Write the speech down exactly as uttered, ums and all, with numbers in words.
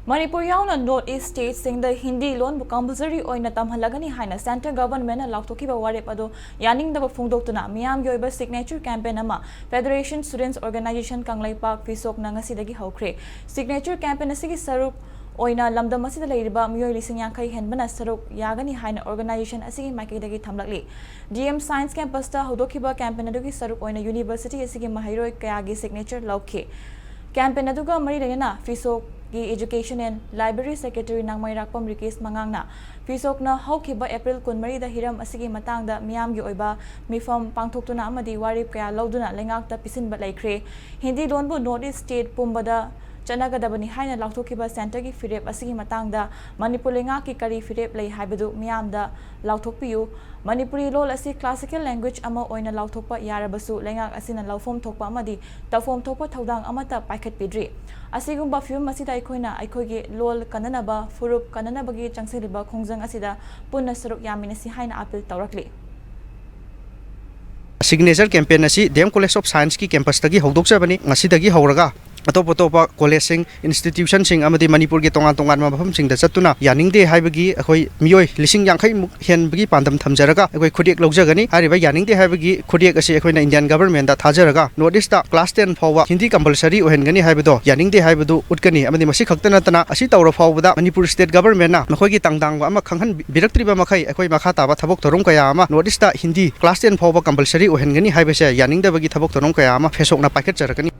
ꯃꯅꯤꯄꯨꯔ ꯌꯥꯎꯅ North East stateꯁꯤꯡꯗ Hindi ꯂꯣꯟꯕꯨ compulsory ꯑꯣꯏꯅ ꯇꯝꯍꯜꯂꯒꯅꯤ ꯍꯥꯏꯅ centre governmentꯅ ꯂꯥꯎꯊꯣꯛꯈꯤꯕ ꯋꯥꯔꯦꯞ ꯑꯗꯨ ꯌꯥꯅꯤꯡꯗꯕ ꯐꯣꯡꯗꯣꯛꯇꯨꯅ ꯃꯤꯌꯥꯝꯒꯤ ꯑꯣꯏꯕ signature campaign ꯑꯃ Federation Students Organisation ꯀꯪꯂꯩꯄꯥꯛ, ꯐꯤꯁꯣꯛꯅ ꯉꯁꯤꯗꯒꯤ ꯍꯧꯈ꯭ꯔꯦ꯫ Signature campaign ꯑꯁꯤꯒꯤ ꯁꯔꯨꯛ ꯑꯣꯏꯅ ꯂꯝꯗꯝ ꯑꯁꯤꯗ ꯂꯩꯔꯤꯕ ꯃꯤꯑꯣꯏ ꯂꯤꯁꯤꯡ ꯌꯥꯡꯈꯩ ꯍꯦꯟꯕꯅ ꯁꯔꯨꯛ ꯌꯥꯒꯅꯤ ꯍꯥꯏꯅ organisation ꯑꯁꯤꯒꯤ ꯃꯥꯏꯀꯩꯗꯒꯤ ꯊꯝꯂꯛꯂꯤ꯫ D M Science Campusꯇ ꯍꯧꯗꯣꯛꯈꯤꯕ campaign ꯑꯗꯨꯒꯤ ꯁꯔꯨꯛ ꯑꯣꯏꯅ university ꯑꯁꯤꯒꯤ ꯃꯍꯩꯔꯣꯏ ꯀꯌꯥꯒꯤ signature ꯂꯧꯈꯤ꯫ Campaign ꯑꯗꯨꯒ ꯃꯔꯤ ꯂꯩꯅꯅ ꯐꯤꯁꯣꯛꯀꯤ Education and Library Secretary ꯅꯥꯡꯃꯩꯔꯥꯛꯄꯝ ꯔꯤꯀꯦꯁ ꯃꯉꯥꯡꯅ ꯐꯤꯁꯣꯛꯅ ꯍꯧꯈꯤꯕ April ꯀꯨꯟꯃꯔꯤꯗ ꯍꯤꯔꯝ ꯑꯁꯤꯒꯤ ꯃꯇꯥꯡꯗ ꯃꯤꯌꯥꯝꯒꯤ ꯑꯣꯏꯕ ꯃꯤꯐꯝ ꯄꯥꯡꯊꯣꯛꯇꯨꯅ ꯑꯃꯗꯤ ꯋꯥꯔꯦꯞ ꯀꯌꯥ ꯂꯧꯗꯨꯅ ꯂꯩꯉꯥꯛꯇ ꯄꯤꯁꯤꯟꯕ ꯂꯩꯈ꯭ꯔꯦ꯫ ꯍꯤꯟꯗꯤ ꯂꯣꯟꯕꯨ North East state ꯄꯨꯝꯕꯗ ꯆꯠꯅꯒꯗꯕꯅꯤ ꯍꯥꯏꯅ ꯂꯥꯎꯊꯣꯛꯈꯤꯕ centreꯒꯤ ꯐꯤꯔꯦꯞ ꯑꯁꯤꯒꯤ ꯃꯇꯥꯡꯗ ꯃꯅꯤꯄꯨꯔ ꯂꯩꯉꯥꯛꯀꯤ ꯀꯔꯤ ꯐꯤꯔꯦꯞ ꯂꯩ ꯍꯥꯏꯕꯗꯨ ꯃꯤꯌꯥꯝꯗ ꯂꯥꯎꯊꯣꯛꯄꯤꯌꯨ꯫ ꯃꯅꯤꯄꯨꯔꯤ ꯂꯣꯜ ꯑꯁꯤ classical language ꯑꯃ ꯑꯣꯏꯅ ꯂꯥꯎꯊꯣꯛꯄ ꯌꯥꯔꯕꯁꯨ ꯂꯩꯉꯥꯛ ꯑꯁꯤꯅ ꯂꯧꯐꯝ ꯊꯣꯛꯄ ꯑꯃꯗꯤ ꯇꯧꯐꯝ ꯊꯣꯛꯄ ꯊꯧꯗꯥꯡ ꯑꯃꯠꯇ ꯄꯥꯏꯈꯠꯄꯤꯗ꯭ꯔꯤ꯫ ꯑꯁꯤꯒꯨꯝꯕ ꯐꯤꯕꯝ ꯑꯁꯤꯗ ꯑꯩꯈꯣꯏꯅ ꯑꯩꯈꯣꯏꯒꯤ ꯂꯣꯜ ꯀꯟꯅꯅꯕ, ꯐꯨꯔꯨꯞ ꯀꯟꯅꯅꯕꯒꯤ ꯆꯪꯁꯤꯜꯂꯤꯕ ꯈꯣꯡꯖꯪ ꯑꯁꯤꯗ ꯄꯨꯟꯅ ꯁꯔꯨꯛ ꯌꯥꯃꯤꯟꯅꯁꯤ ꯍꯥꯏꯅ appeal ꯇꯧꯔꯛꯂꯤ꯫ Signature campaign ꯑꯁꯤ D M College of Scienceꯀꯤ campusꯇꯒꯤ ꯍꯧꯗꯣꯛꯆꯕꯅꯤ꯫ ꯉꯁꯤꯗꯒꯤ ꯍꯧꯔꯒ ꯑꯇꯣꯞ ꯑꯇꯣꯞꯄ collegeꯁꯤꯡ, institutionꯁꯤꯡ ꯑꯃꯗꯤ ꯃꯅꯤꯄꯨꯔꯒꯤ ꯇꯣꯉꯥꯟ ꯇꯣꯉꯥꯟꯕ ꯃꯐꯝꯁꯤꯡꯗ ꯆꯠꯇꯨꯅ ꯌꯥꯅꯤꯡꯗꯦ ꯍꯥꯏꯕꯒꯤ ꯑꯩꯈꯣꯏ ꯃꯤꯑꯣꯏ ꯂꯤꯁꯤꯡ ꯌꯥꯡꯈꯩꯃꯨꯛ ꯍꯦꯟꯕꯒꯤ ꯄꯥꯟꯗꯝ ꯊꯝꯖꯔꯒ ꯑꯩꯈꯣꯏ ꯈꯨꯠꯌꯦꯛ ꯂꯧꯖꯒꯅꯤ꯫ ꯍꯥꯏꯔꯤꯕ ꯌꯥꯅꯤꯡꯗꯦ ꯍꯥꯏꯕꯒꯤ ꯈꯨꯠꯌꯦꯛ ꯑꯁꯤ ꯑꯩꯈꯣꯏꯅ Indian governmentꯇ ꯊꯥꯖꯔꯒ North Eastꯇ class ten ꯐꯥꯎꯕ ꯍꯤꯟꯗꯤ compulsory ꯑꯣꯏꯍꯟꯒꯅꯤ ꯍꯥꯏꯕꯗꯣ ꯌꯥꯅꯤꯡꯗꯦ ꯍꯥꯏꯕꯗꯨ ꯎꯠꯀꯅꯤ꯫ ꯑꯃꯗꯤ ꯃꯁꯤ ꯈꯛꯇ ꯅꯠꯇꯅ ꯑꯁꯤ ꯇꯧꯔ ꯐꯥꯎꯕꯗ ꯃꯅꯤꯄꯨꯔ state governmentꯅ ꯃꯈꯣꯏꯒꯤ ꯇꯥꯡꯗꯥꯡꯕ ꯑꯃ ꯈꯪꯍꯟꯕꯤꯔꯛꯇ꯭ꯔꯤꯕ ꯃꯈꯩ ꯑꯩꯈꯣꯏ ꯃꯈꯥ ꯇꯥꯕ ꯊꯕꯛ ꯊꯧꯔꯝ ꯀꯌꯥ ꯑꯃ North Eastꯇ ꯍꯤꯟꯗꯤ class ten ꯐꯥꯎꯕ compulsory ꯑꯣꯏꯍꯟꯒꯅꯤ ꯍꯥꯏꯕꯁꯦ ꯌꯥꯅꯤꯡꯗꯕꯒꯤ ꯊꯕꯛ ꯊꯧꯔꯝ ꯀꯌꯥ ꯑꯃ ꯐꯦꯁꯣꯛꯅ ꯄꯥꯏꯈꯠꯆꯔꯛꯀꯅꯤ꯫